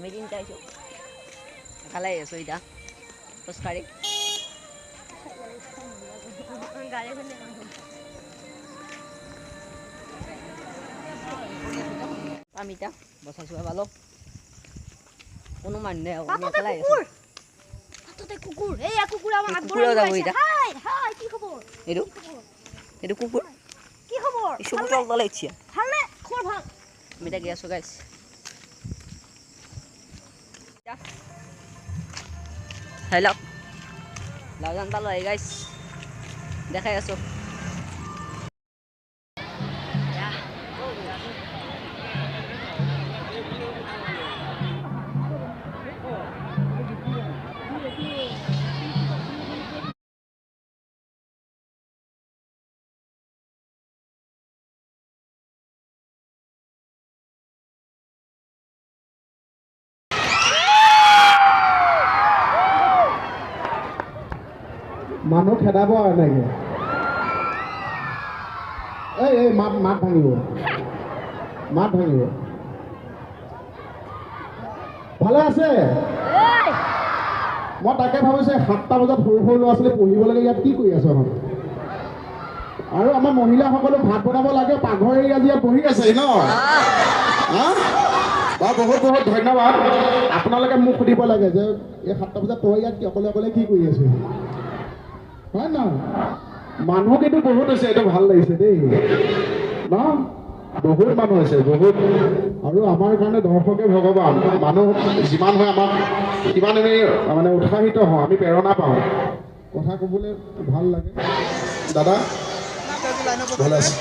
আমি তিনিটা আহিছোঁ, এফালে আহি আছোঁ এতিয়া খোজকাঢ়ি। আমি এতিয়া বচা চোৱা পালোঁ, কোনো মানুহ নাই, আমি একেলাই আহি আছোঁ। কুকুৰেও যাব এতিয়া। এইটো এইটো কুকুৰ, চকু তল তলে উঠিছে। আমি এতিয়া গৈ আছোঁ গাইছ। হেল্ল' লাওজান পালোঁ আহি গাইছ, দেখাই আছোঁ। মানুহ খেদাব আৰু এনেকে এই এই মাত মাত ভাঙিব, মাত ভাঙিব। ভালে আছে? মই তাকে ভাবিছোঁ, 7টা বজাত সৰু সৰু ল'ৰা ছোৱালী পঢ়িব লাগে, ইয়াত কি কৰি আছ? আৰু আমাৰ মহিলাসকলো ভাত বনাব লাগে, পাকঘৰ এৰি আজি ইয়াত বহি আছে ন? বাৰু বহুত বহুত ধন্যবাদ। আপোনালোকে মোক সুধিব লাগে যে এই 7টা বজাত তই ইয়াত অকলে অকলে কি কৰি আছ? হয় নহয়? মানুহ কিন্তু বহুত হৈছে, এইটো ভাল লাগিছে দেই ন? বহুত মানুহ হৈছে, বহুত। আৰু আমাৰ কাৰণে দৰ্শকে ভগৱান। মানুহ যিমান হয় আমাক সিমান আমি মানে উৎসাহিত হওঁ, আমি প্ৰেৰণা পাওঁ, কথা ক'বলৈ ভাল লাগে। দাদা ভালে আছে?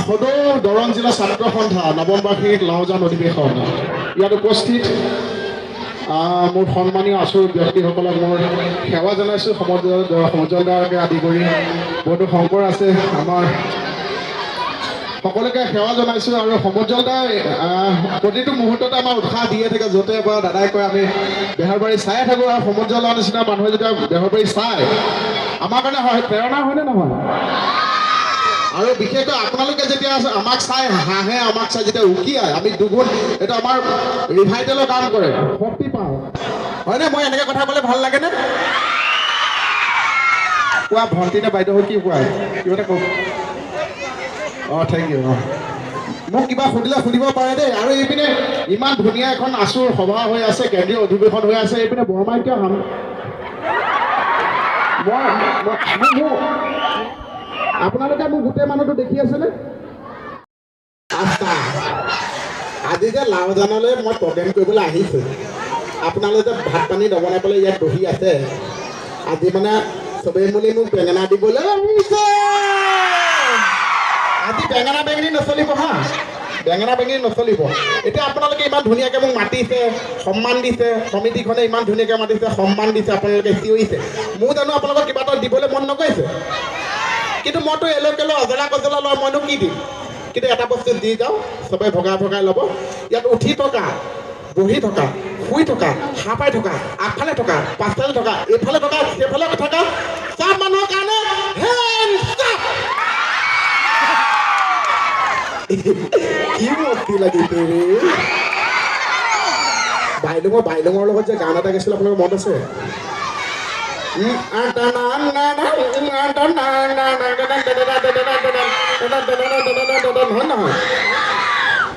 সদৌ দৰং জিলা ছাত্ৰ সন্থা নৱম বাৰ্ষিক লাওজান অধিৱেশন ইয়াত উপস্থিত মোৰ সন্মানীয় আচুৰ ব্যক্তিসকলক মোৰ সেৱা জনাইছোঁ। সমুজ্জ্বল দাকে আদি কৰি বন্ধু শংকৰ আছে, আমাৰ সকলোকে সেৱা জনাইছোঁ। আৰু সমুজ্জ্বল দাই প্ৰতিটো মুহূৰ্ততে আমাৰ উৎসাহ দিয়ে থাকে, য'তে পৰা দাদাই কয় আমি বেহৰবাৰী চাই থাকোঁ। আৰু সমুজ্জ্বল দাৰ নিচিনা মানুহে যেতিয়া বেহৰবাৰী চায়, আমাৰ কাৰণে হয় প্ৰেৰণা, হয়নে নহয়? আৰু বিশেষকৈ আপোনালোকে যেতিয়া আমাক চাই হাঁহে, আমাক চাই যেতিয়া উকিয়ায়, আমি দুগুণ এইটো আমাৰ ৰিভাইটেলৰ কাম কৰে, শক্তি পাওঁ, হয়নে? মই এনেকৈ কথা ক'লে ভাল লাগেনে? কোৱা ভণ্টি নে বাইদেউ কি কোৱা, কিবা এটা কওক। অঁ, thank U. অঁ, মোক কিবা সুধিলে সুধিব পাৰে দেই। আৰু এইপিনে ইমান ধুনীয়া এখন আচুৰ সভা হৈ আছে, কেন্দ্ৰীয় অধিৱেশন হৈ আছে, এইপিনে বৰমাই কিয় হাম মই আপোনালোকে মোক গোটেই মানুহটো দেখি আছেনে? আচ্ছা, আজি যে লাওজানলৈ মই প্ৰগ্ৰেম কৰিবলৈ আহিছোঁ, আপোনালোকে ভাত পানী নবনাই পেলাই ইয়াত বহি আছে। আজি মানে চবেই মিলি মোক বেঙেনা দিবলৈ আহিছে। আজি বেঙেনা বেঙেনি নচলিব, হা, বেঙেনা বেঙেনি নচলিব। এতিয়া আপোনালোকে ইমান ধুনীয়াকৈ মোক মাতিছে, সন্মান দিছে, সমিতিখনে ইমান ধুনীয়াকৈ মাতিছে, সন্মান দিছে, আপোনালোকে চিঞৰিছে। মোৰ জানো আপোনালোকক কিবা এটা দিবলৈ মন নগৈছে? কিন্তু মইতো এলো কেলো অজলা গজলা লয়, মইনো কি দিম? কিন্তু এটা বস্তু দি যাওঁ, চবে ভগাই ভগাই ল'ব। ইয়াত উঠি থকা, বহি থকা, শুই থকা, সাপাই থকা, আগফালে থকা, পাছফালে থকা, এইফালে থকা, সেইফালে থকা, চব মানুহৰ কাৰণে কি মস্তি লাগিছে ৰে। বাইলুঙৰ বাইলুঙৰ লগত যে গান এটা গাইছিলোঁ, আপোনালোকৰ মনত আছে? হয় নহয়?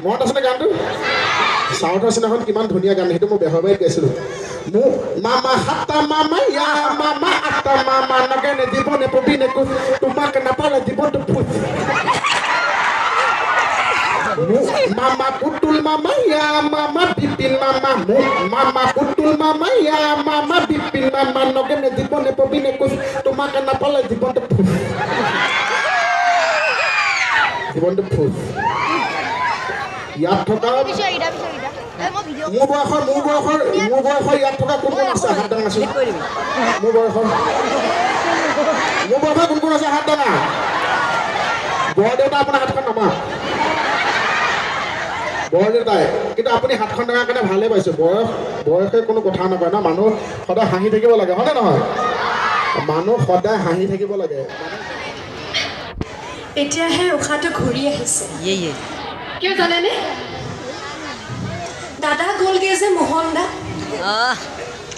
মনত আছেনে গানটো? চাউথৰ চিনেমাখন কিমান ধুনীয়া গান, সেইটো মই বেহৰবাৰীত গাইছিলোঁ। মোক মামা সাতটা মামা ইয়া মামা আঠটা মামা নগেনে জীৱনে পবিনে কোচ, তোমাক নাপালে জীৱনটো ফুচ। মামা পুতুল মামা ইয়া মামা বিপিন মামা, মোক মামা পুতুল মামা ইয়া মামা বিপিন মামা নগেনে জীৱনে পবিনে কোচ, তোমাক নাপালে জীৱনটো ফুচ, জীৱনটো ফুচ। ইয়াত থকা মোৰ বয়সৰ মোৰ বয়সৰ মোৰ বয়সৰ ইয়াত থকা কোন কোন আছে হাত দাঙাচোন। মোৰ বয়সৰ মোৰ বয়সৰ কোন কোন আছে হাত দাঙা। বৰদেউতা আপোনাৰ হাতখন নমা, বৰদেউতাই কিন্তু আপুনি হাতখন দাঙাৰ কাৰণে ভালেই পাইছোঁ। বয়স বয়সে কোনো কথা নকয় ন, মানুহ সদায় হাঁহি থাকিব লাগে, হয়নে নহয়? মানুহ সদায় হাঁহি থাকিব লাগে। এতিয়াহে উশাহটো ঘূৰি আহিছে। কিয় জানেনে? দাদা গ'লগে যে মোহন দা,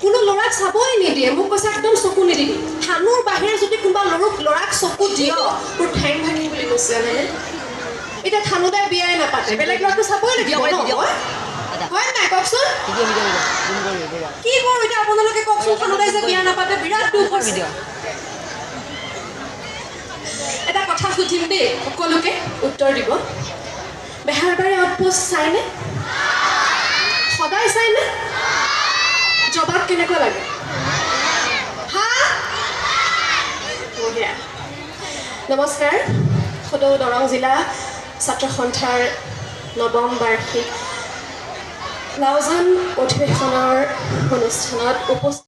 কোনো ল'ৰাক চাবই নিদিয়ে। মোক কৈছে একদম চকু নিদিবি, থানুৰ বাহিৰে যদি কোনোবা ল'ৰাক চকু দিয় তোৰ ঠেং ভাঙি বুলি কৈছে জানেনে? এতিয়া থানুদাই বিয়াই নাপাতে, বেলেগ ল'ৰাটো চাবই লাগিব ন? হয় নাই কওকচোন? কি কৰোঁ এতিয়া আপোনালোকে কওকচোন? থানুদাই যে বিয়া নাপাতে বিৰাট দুখ হৈছে। এটা কথা সুধিম দেই, সকলোকে উত্তৰ দিব। বেহাৰবাৰী আউটপোষ্ট চাইনে? সদায় চাইনে? জবাব কেনেকুৱা লাগে? হা, বঢ়িয়া। নমস্কাৰ। সদৌ দৰং জিলা ছাত্ৰ সন্থাৰ নৱম বাৰ্ষিক লাওজান অধিৱেশনৰ অনুষ্ঠানত উপস্থিত